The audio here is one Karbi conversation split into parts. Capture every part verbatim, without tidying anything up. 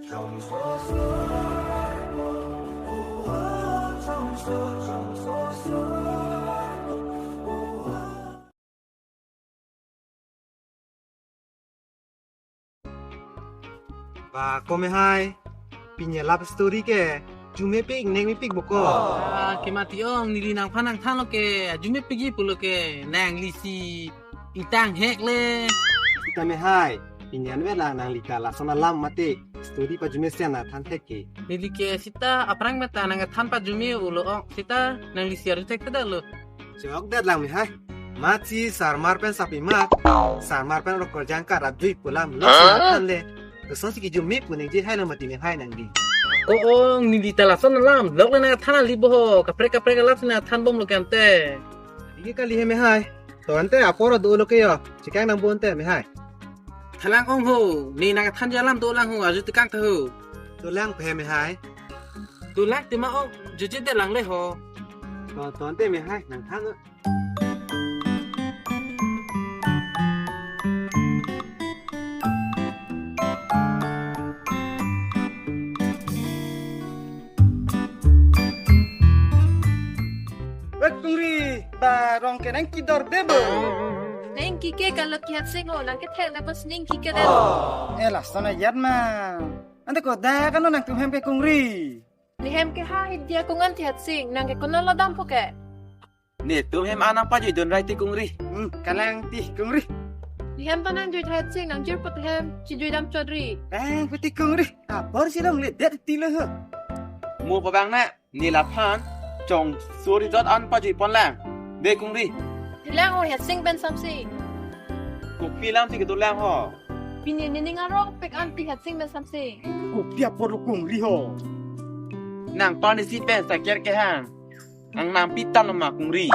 Ba, ko mehai, pini a-love story ke arjumepik, nengmepik bo ko. Ah, kemati ong, neli nangphan nangthanlo ke, arjumepikji pulo ke, nanglisi ingtanghek le. Sita mehai, pini anvet lang nangli ta lason alam mate story pa arjumesen nangthan thek ke. Neli ke sita aphrang meta nangkethan pa arjume ulo ong, sita nanglisi arju thekthedetlo. Chokdet lang mehai. Matsi sarmar pen sapi mat, sarmar pen rokor jangkar rapjui pu alam lok si nangthan le. Kosonsi arjume pu ningje hailo mati mehai nangli. Ko ong, neli ta lason alam lok le nangthan ali bo ho, kaprek kaprek alam si nangthan bomlo ke ante. Ike kali he mehai. To ante apor dolo ke yo. Chekang nang bo ante mehai. Thalang ong ho, ne nangthanji alam dolang ho, arju tekang ta ho. Dolang phe mehai. Dolang tema ong, arjujedet lang le ho. To, to ante mehai, nangthan. Wek Kungri, ba rong ke nangkedor debo. Nangke ke kalok ke Hersing ho, nangkethek le bos nangke ke debo. Eh, lason ajat ma. Ante kodak ano nangtum hem ke Kungri? Nehem ke ha hidia kongan ti Hersing, nangke konat lo dampo ke? Netum hem anang pajuidun rai ti Kungri. Hmm, kalang ti Kungri. Nehem ta nangjui Hersing, nangjirpo ti hem, chijui dam chodri. Bang, peti Kungri. Apor si longledet ti lo ho. Mo pabang na, ne laphan chongso resort an pajui ponlang. De Kungri. Dilang ho Hersing pen samsi. Kopi alam ti kedolang ho. Pini nening arong pek an ti Hersing pen samsi. Kopi apor lo Kungri ho. Nang pan isi pen saker ke hang. Ang nang pitan lo ma Kungri.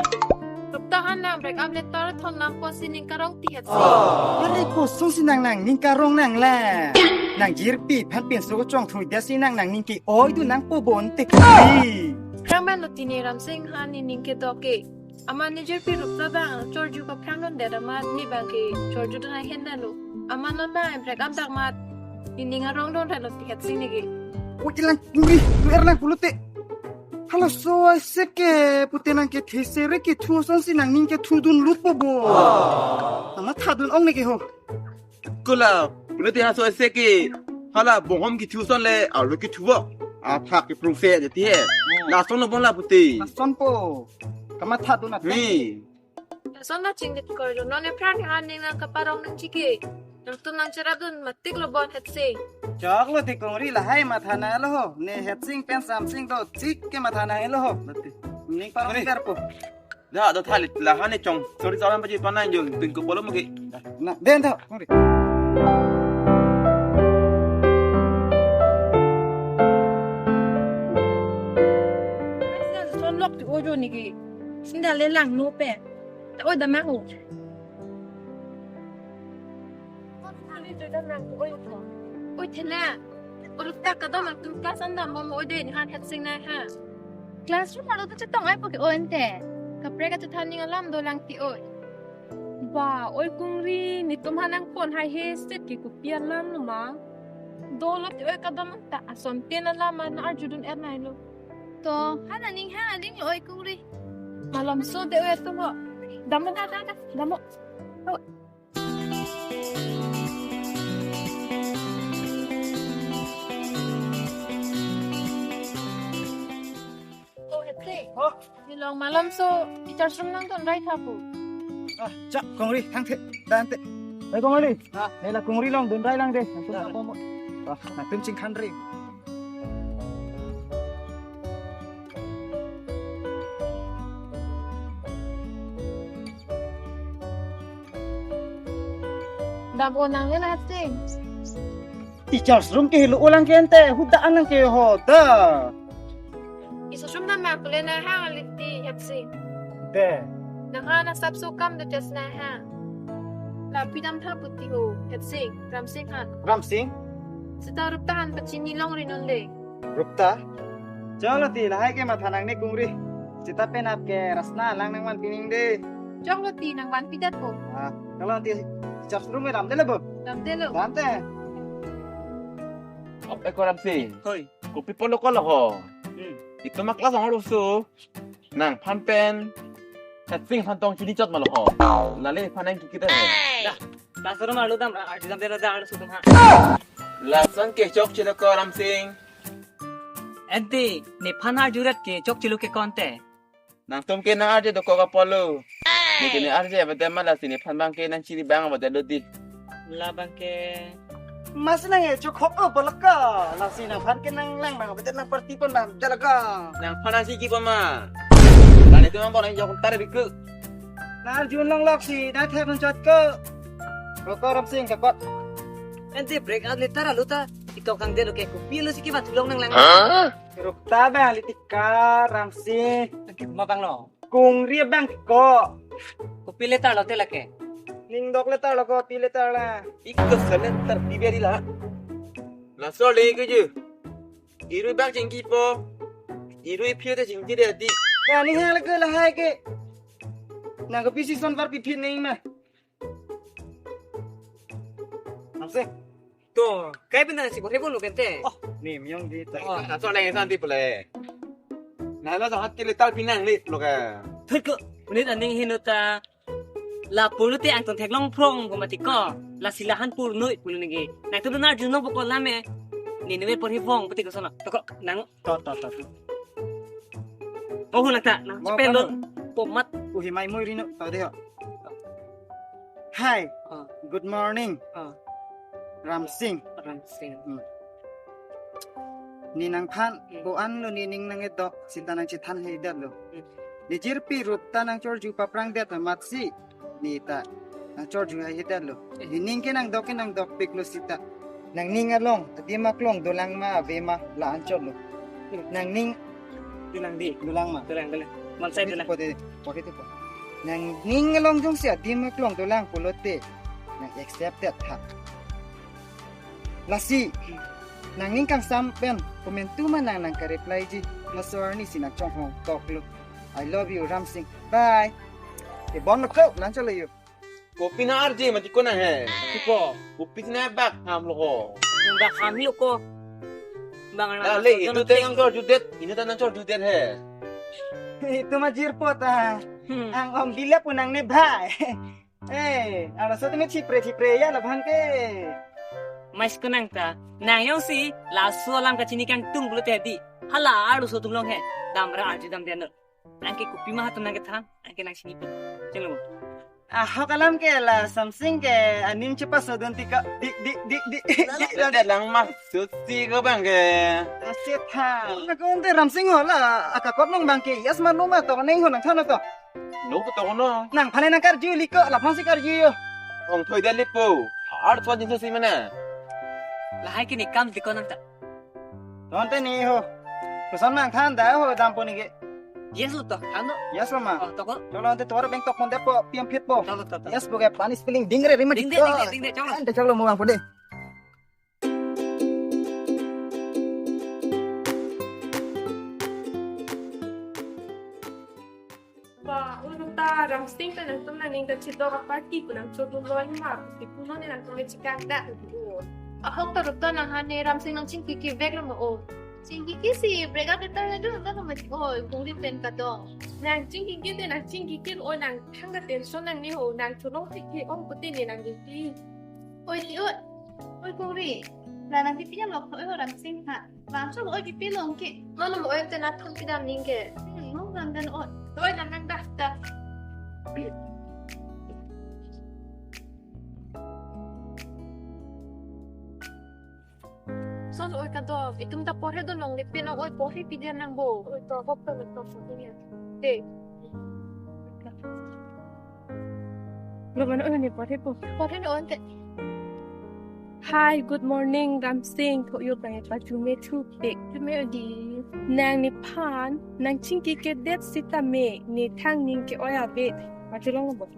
Rupta han nang break up letter thon nang po si ning karong ti Hersing. Are kosonsi nang nangning karong nang le. Nangjirpi phan pinso kechongthudet si nang nangning ke-oidun nangpo bonte Kungri. Krang man lo ti ne Ramsing han nening kedo ke. Amat nejirpi Rupta bang chorju kaphrang dundet amat ne bang ke chorjudun ahin dalo. Amat non bang break up dak mat nening arong dun relo ti Hersing neke. Oi lang Kungri, tu er lang pulote. Halaso aise ke pute nangkethe sere kethu asonsi nangning kethudun lutpo bo. Nangmathadun ong neke ho. Kola, pulote halaso aise ke hala bonghom kethu ason le arlo kethu bo. Aphak ke prungse aja ti he. Lason lo bon la pute. Lasonpo. Kamathadun ate. Ni. Lason ta chingdit korlo, non ephrang ke aning nangkaparong nangji ke. Nangtum nangcherapdun matik lo bon Hersing. Choklo ti Kungri, lahai matha nanglo ho. Ne Hersing pen Ramsing do chik ke matha nanglo ho. Ning parong Kungri. Ber po. Da, da thali, lahan ne chongso resort an pajui ponlang jo, pin ko polo mo ke. Na, den tho, Kungri. Son lok ti ojo neke. Sinda le langno pen. Ta oi dam ho. Oi thela. Oi Rupta kadom atum class an dam mo oi de nehan Hersing nang ha. Classroom arlo ta chetong ai po ke oi ante. Kaprek kachethan ning alam dolang ti oi. Ba, oi Kungri, netum ha nangpon haihe set ke kopi alam lo ma. Dolo ti oi kadom ta asonten alam ma nang arjudun er nai lo. To, ha nangning ha aling lo oi Kungri. Malomso de oi atum ho. Dam da da da, dam ho. Oh, Hersing. Oh. Ne long malomso, teachers room nangdun rai tha pu. Ah, chak, Kungri, thangthe, dante. Hei, Kungri. Ah. Ne la Kungri long dun rai lang de. Nangtum ah. Nangtum chingkhan ri. Dabo nang le na Hersing. Teachers room ke helo olang ke ante, huda anang ke ho da. Iso sum na ma kule na ha aliti Hersing. De. Nang ha na sap so kam de tes na ha. Lapi dam tha puti ho, Hersing, Ramsing han. Ramsing? Sita Rupta han pachini longri non de. Rupta? Choklo ti lahai ke matha nangne Kungri. Sita penap ke Rasna lang nangvan pining de. Choklo ti nangvan pidet po. Ah, kalau nanti teachers room ke damde le bo. Damde lo. Dante. Eko Ramsing. Hoi. Kopi apotlo ko lo ho. Hmm. Itum a-class angrusu. Nangphan pen Saching aphan tong chini chot ma lo ho. Lale nephan nangkiki det he. Dah. Class room arlo dam, arju damde lo dah arloso atum ha. Lason ke chokchelo ko Ramsing. Ante, nephan arju rat ke chokchelo ke konte. Nangtum ke nang-arje dokok apotlo. Ne ke ne-arje avedet ma, lasi nephan abang ke nangchini abang avedet lo dei. Labang ke. Mas nang e chokhok o bolaka. Lasi nangphan ke nanglang abang avedet, nang party pon abang jalaka. Nangphan nangchini pon ma. Lale tu nang pon nang jok tar biku. Nang arjun long lok si, nang thek nang chot ko. Roko Ramsing ke kot. Ante break out le tar alo ta. Ito kangdet lo ke kopi lo si kibat long nanglang. Rukta bang litika Ramsing. Lagi ma abang lo. Kungri abang ko. Kopi le tar lo te lake. Ning dok le tar lo, kopi le tar la. Iko salen tar piberi la. Laso le ke ju. Iru abang chingki po. Iru iphi te chingki de di. Ya ni hal ke lahai ke. Nang kopi si son par piphi neng ma. Ramsing. To, kai pina si bore bolu kente. Oh, ni miyong di ta. Oh. Laso le santi pule. Na lo hat ke le tal pinang le lo ka. Thut ko, unit aning hinu ta. Lapu lo te angton theklong phrong ko mati ko. Lasi lahan pur noi pulu nege. Nangtum nang arjun long pokok lame. Ni neme porhi vong pati ko sono. Toko nang. To, to, to, to. Oh, nang ta, nang Mau pen apa don. Pomat. Uhi mai moi rino, to de ho. Hi. Ah. Good morning. Ah. Ramsing. Ramsing. Hmm. Ne nangphan, Hmm. ko-an lo ne ning nangkedok, sita nangchethan haidet lo. Hmm. Ne jirpi rup ta nangchorju paprang det amat si. Ne ta nangchorju haidet lo. Eh. Ne ning ke nangdok ke nangdokpik lo sita. Nangning along, adim aklong dolang ma ave ma la anchot lo. Hmm. Nangning Dolang di. Dolang ma. Dolang, dolang. Mansai dolang. Pode, pode tu po. Nangning along jongsi adim aklong dolang pulote nang accepted ha. Lasi, nangning kangsam pen komentu ma nang nangkareplyji. Laso arni si nangchonghong tok lo. I love you, Ramsing. Bye. Ke bon lo ko, lang chalo yo. Kopi nang-arje mati ko nang he. Tipo. Kopi si nang bak ham lo ko. Bak ham lo ko. Bang anak. Lale, itu te nangchorjudet, ini ta nangchorjudet he. Itu ma jirpo ta. Hmm. Ang om bilap unang ne bhai. Eh, arloso tumi chipre chipre ya labang ke. Mais ko nang ta. Nang jongsi laso alam kachini kangtung pulote di. Hala arloso atum along he. Damra arju damde lo. Nang ke kopi ma atum nangkethan, nang ke nangchini pi. Chelo. Ahok alam ke la Ramsing ke anim chepaso dun ti ka di di di di. Lale, lale, lale. Lang ma susi ko bang ke. Asit ha. Nang ko unte Ramsing ho la akakot nong bang ke. Yes ma no ma to neng ho nangthan to. No ko to no. Nangphan nangkarju liko, laphan si karju yo. Ong thoi de lipo. Art so jinso si mana. Lahai ke ne kam liko nang ta. Tonte ni ho. Koson nangthan da ho dampo ni ke. Yes lo to, ano? Yes lo ma. Oh, toko. Cholo ante tor beng tok mon depo, piam phit po. Cholo to, to. Yes po ke pani spilling ding re rima. Ding de, ding de, ding de, cholo. Ante cholo mo bang po de. Ba, unu ta Ramsing ta nangtum nangning ta chidok aparty pu nangchot loi ma, si puno ne nangtum ne chikang da. Ahok ta rup ta nang hane Ramsing nangchingki kivek lo ma o. Chingki ke si break up letter le dun ta ma o, kungri pen kadong. Nangchingki ke te nangchingki ke o, nang thang ka tension nang ne ho, nangcholong thik ke ong pute ne nang di. Oi, ti oi. Oi, kuri. La nangpipi jam lok oi ho Ramsing ha. Bang so oi pipi long ke. Mano mo oi te na thang pidam ning ke. Hmm, mo bang dan oi. Oi, nang nang dah dah. So oi kadok. Itum ta porhe dun long le pin oi porhe pi dia nang bo. Oi to hop to to so ni. Te. Lo mano oi ne porhe po. Porhe no ante. Hi, good morning, Ramsing. Tho yo bang pa chume thu pe. Chume di. Nang nephan, nangchingki ke det sitame, ne thang ning ke oi ave. Pachulong bo.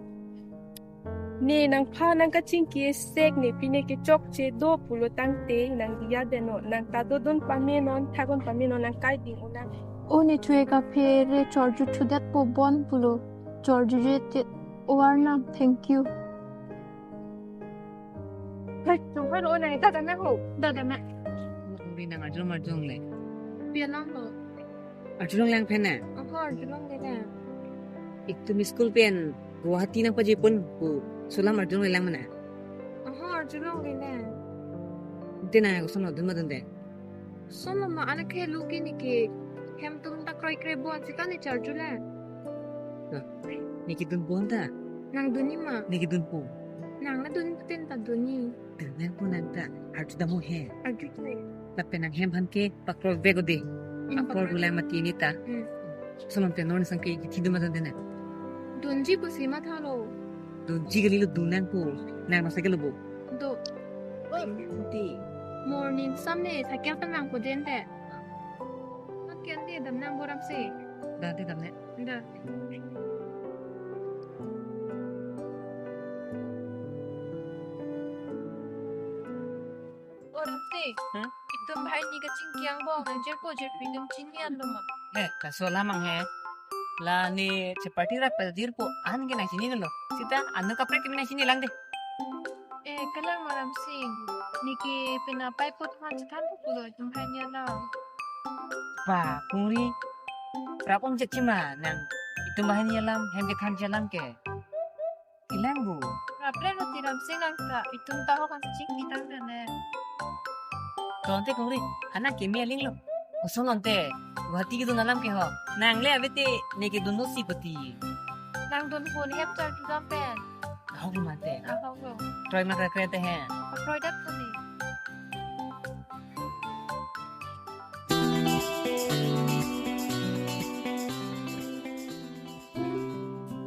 Ne nangphan nangkachingki sek ne pine ke chokche do pulo tangte nang diya deno, nang ta dodun pamenon, thagon pamenon, nang kai ding unang. O ne thue kaphere chorju thudet po bon pulo chorjuje te o Arnam, thank you. Hai, chunghan o nang dada na ho. Dada na. Ri nang arjulong arjulongle. Pi alam lo? Arjulonglang pen na? Oho, arjulongle na. Itum school pen Guwahati nangpajepon pu laso alam arjulonglelang ma na? Oho, arjulongle na. Te nang koson lo, dun ma dunde? Koson lo ma, anak ke lu ke neke hem atum ta kroikre bon, seta ne charjule. Neke dunpo anta? Nang dunji ma? Neke dunpo? Nang la dun puten ta dunji. Dun nangpo nang ta. Arju damnon he. Arju ke. Lapen nang hem aphan ke pakroikre ode. Hmm, pakroi pakroikre. Lang mati ne ta. Hmm. Koson lo te non sang ke kithi dun ma dunde na? Dunji pusi mathalo. Dunji kalilo, dun nangpo. Nang masa ke lo bo? Do. Oi, di. Morning sam ne cycle ta nangpo dunde. Cycle de damnang bo Ramsing. Da de damne. Da. O Ramsing, hmm? Itum banghini kachingki angbong nang jirpo jirpi, itum chini anlo ma? Eh, laso alam abang he. La ne cheparty rap jirpo, an ke nang chinilo. Seta anu kaprek ke nang chinilang de. Eh, kalang ma Ramsing. Neke pina pai put han chethan pulo itum banghini alam. Ba, Kongri. Prap ong chet chima nang itum banghini alam hem kethanji alam ke. Kelang bo. Rapre roti Ramsing nang ta, itum ta ho kan chingki tang tane. Tonte Kongri, anak keme aling lo. Koson lo te, Guwahati kedun alam ke ho. Nang le ave te, neke dunlo si pati. Nang dunpo, ne hem charju dam pen. Ahok lo mate. Ahok lo. Kroi ma kre kre te he. Kroi dat kali.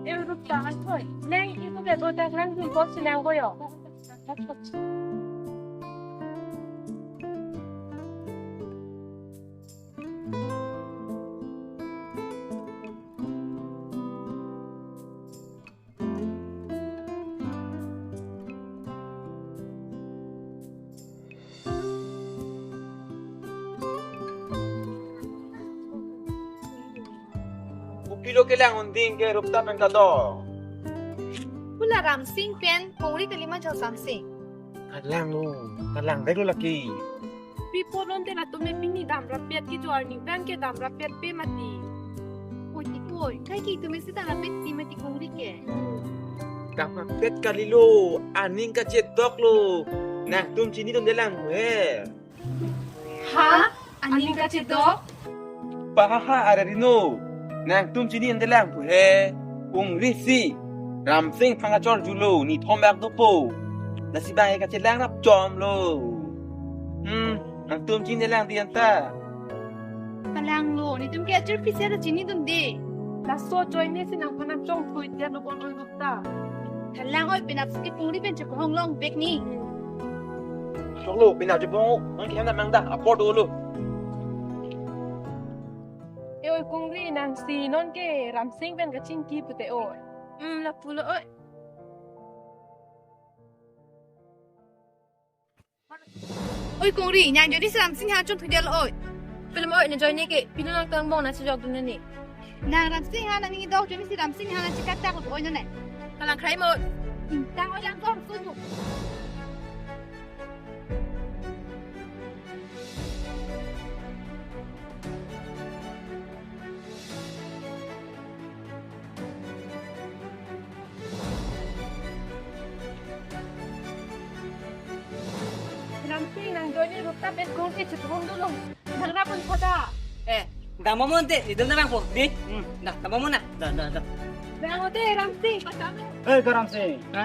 Erup tangan koi. Nang ibu ke botak nang dun kok sinang koyo. Kopilo kelang unding ke Rupta pen kadok? Pu la Ramsing pen Kongri kalima jok Ramsing. Kalang lo, kalang vek lo lake. Pi pon non te latum ne pini damrappet ke jo arni abang ke damrappet pe mati. Oi ti oi, kai ke itum si damrappet ti mati Kongri ke. Damrappet kalilo, aning kachedok lo. Nangtum chini dundelang he. Ha? Aning kachedok? Paha ha, are rino. Nangtum chini dundelang pu he. Kongri si Ramsing aphan kachorjulo, nithom bak dopo. Lasi bang ke kachelang rap chomlo. Hmm, nangtum chini lang di anta. Kalang lo, netum ke achir pisi ada chini dunde. Laso ajoine si nangphan nangchongthui dia lo bon oi Rupta. Kalang oi, penap si ke Kongri pen chepahong long vek ni. Choklo, penap chepahong, nang ke hana mangda, apor dolo. E oi Kongri, nang si non ke Ramsing pen kachingki pute oi. Hmm, lapulo oi. Oi Kongri, nang ajoine si Ramsing aphan chongthui dia lo oi. Film oi, ne ajoine ke, pilo nang tang bong nang chejok dun ne. Nang Ramsing aphan nang ningdok ajoine si Ramsing aphan nang chekachak lo oi ne. Kalang krai mo. Tang oi lang kor sudu. Ramsing, nang ajoine Rupta pen Kongri chethum dolo. Nang ra pun khoda. Eh, dam bomnon te, idun na bang po, di? Hmm, da, dam bomnon na. Da, da, da. Bang o te, Ramsing, pasang. Eh, ke Ramsing. Ha?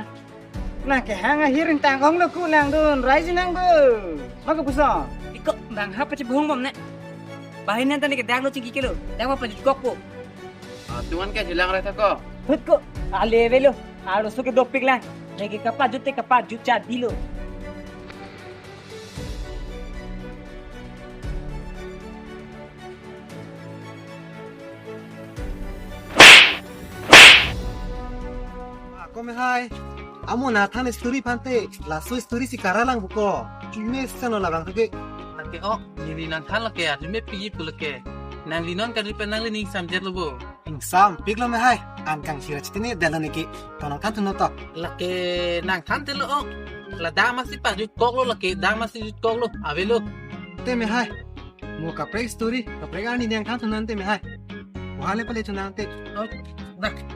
Nang kehang ahir ingtang ong lo ku nang dun, rai jinang bo. Ma kepuson. Iko, bang ha pachebung bom ne. Banghini anta ne ke dak lo chingki ke lo. Dak ma pajut kok po. Ah, tuan ke jilang rai thak ko. Hut ko, ale avelo. Aro so ke dopik lang. Neke kapajut te kapajut jadi lo. Ako me hai. Amo nathan story aphan te, laso story si karalang buko. Chime sano labang ke. Lake o, neli nangthan lake, arjume piji pu lake. Nangli non kali pen nangli ning samjet lo bo. Ingsampik lo me hai, an kangsi ra chitini dalo neke, to nangthan thuno to. Lake nangthan te lo o. La dak masi pajut kok lo lake, dak masi jut kok lo, avelo. Teme hai. Mo kaprek story, kaprek arni deng than thunan teme hai. Wahale pale thunan te. Oh, dah.